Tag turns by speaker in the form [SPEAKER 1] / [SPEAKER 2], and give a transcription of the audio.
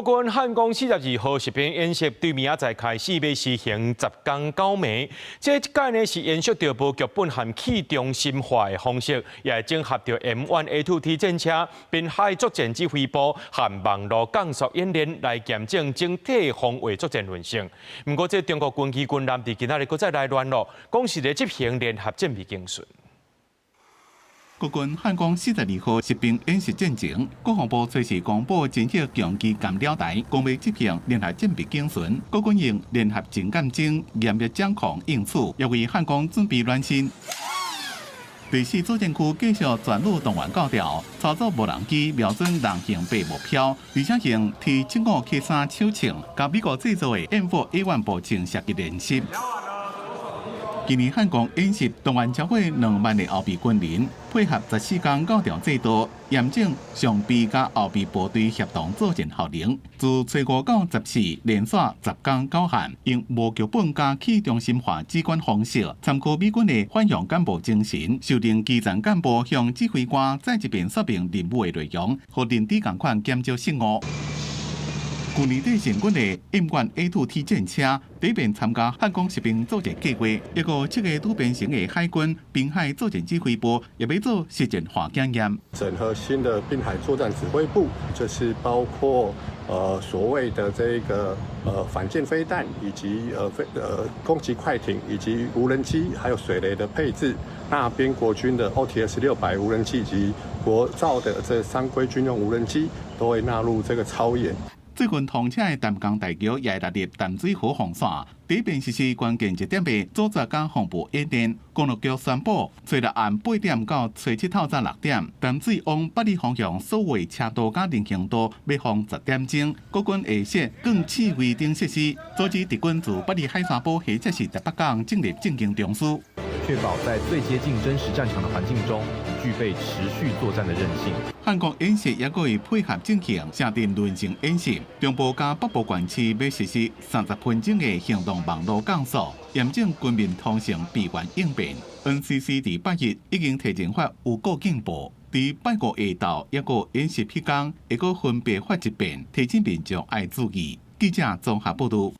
[SPEAKER 1] 國軍漢光42號實兵演習對明仔載開始欲實行10工九暝，這一擺呢是延續著無劇本和去中心化的方式，也會整合著 M1A2T 戰車、濱海作戰指揮部和網路降速演練來驗證整體防衛作戰韌性。毋過，這中國軍機軍艦佇今仔日閣再來亂囉，講是咧執行聯合戰備警巡。
[SPEAKER 2] 國軍漢光42號實兵演習進前，國防部隨時公布戰役強機艦鳥台，講欲執行聯合戰備警巡。國軍用聯合偵檢偵嚴密掌控應處，也為漢光準備暖身。第四作戰區繼續全旅動員鉸調，操作無人機瞄準人形白目標，而且用 T75 K3手槍，佮美國製造的 M4A1 步槍射擊練習。今年漢光演習動員超過2萬个後備軍人，配合14工鉸調制度，驗證常備佮後備部隊協同作戰效能。自初五到十四連續10工九限，用無劇本佮去中心化指揮方式，參考美軍的反向幹部精神，授令基層幹部向指揮官再一遍說明任務的內容，予認知仝款減少失誤。去年底成軍的 M1A2T 戰車，第一遍參加漢光實兵作戰計劃，一個七个拄編成的海軍濱海作戰指揮部，也欲做實戰化檢驗。
[SPEAKER 3] 整合新的濱海作戰指揮部，就是包括所謂的這個反艦飛彈，以及攻擊快艇，以及無人機，還有水雷的配置。那邊國軍的 OTS 600無人機以及國造的這三龜軍用無人機，都會納入這個操演。
[SPEAKER 2] 最近通車的淡江大橋也會納入淡水河防線，第一遍實施關鍵節點的組織佮防部演練。公路局宣布，初六暗8點到初七透早6點，淡水往八里方向所有車道佮人行道欲封10點鐘。國軍會設鋼刺圍等設施，阻止敵軍自八里海沙堡或者是台北港進入政經中樞，
[SPEAKER 4] 確保在最接近真實戰場的環境中，具備持續作戰的韌性。
[SPEAKER 2] 漢光演習也閣會配合進行城鎮輪性演習，中部佮北部縣市欲實施30分鐘的行動網路降速，嚴正軍民通訊備援應變。NCC佇拜一已經提前發預告警報，佇拜五下晝抑閣演習彼工，會閣分別發一遍，提醒民眾愛注意。記者綜合報導。